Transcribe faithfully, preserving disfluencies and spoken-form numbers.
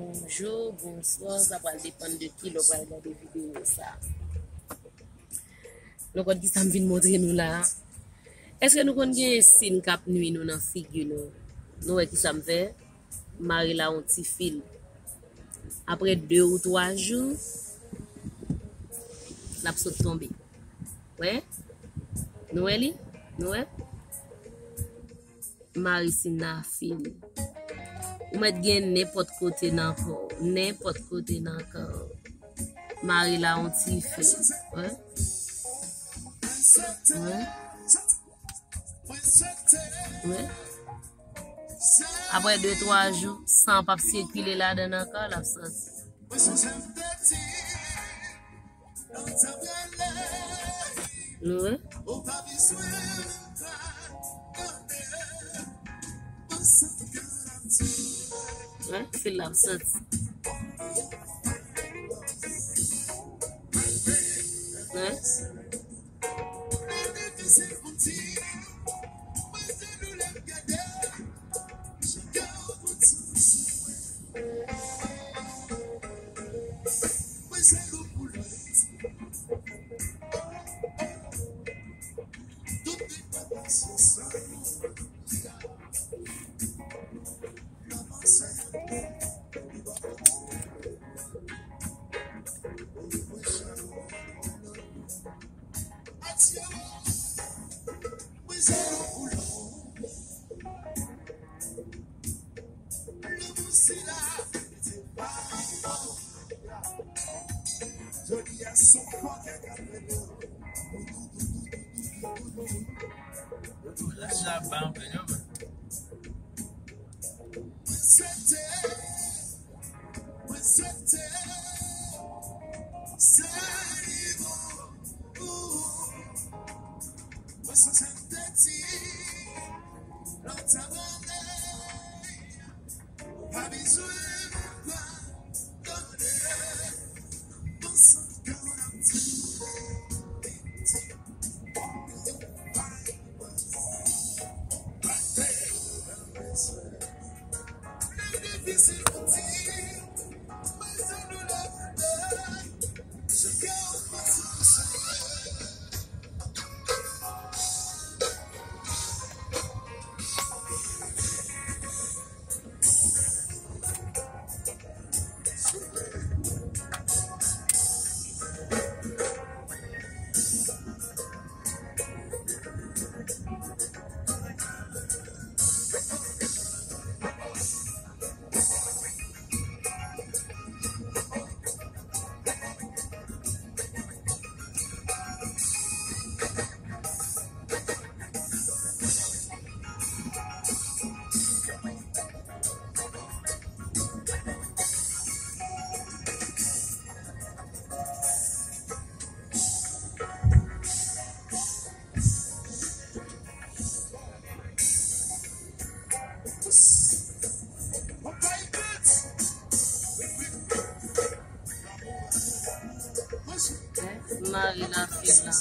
Bonjou, bonswa, sa pral depann de ki lè w pral gade videyo sa. Nou konn ki sa m vin montre nou la a. Èske nou konn gen sin k ap nwi nou nan figi nou? Nou wè ki sa m fè? M mare la yon ti fil. Apre de ou twa jou, l ap sot tonbe. Wè? Nou wè li? Nou wè? Mare sin nan a fil. Ou mèt gen nenpòt kote nan kò w. Nenpòt kote nan kò w. Mare la yon ti fil. Wè? Wè? Wè? Apre de twa jou, san p ap sikile ladan l ankò, l ap sòti. Nou wè? Wè, fil la ap sòti. Wè? Mare la fil la.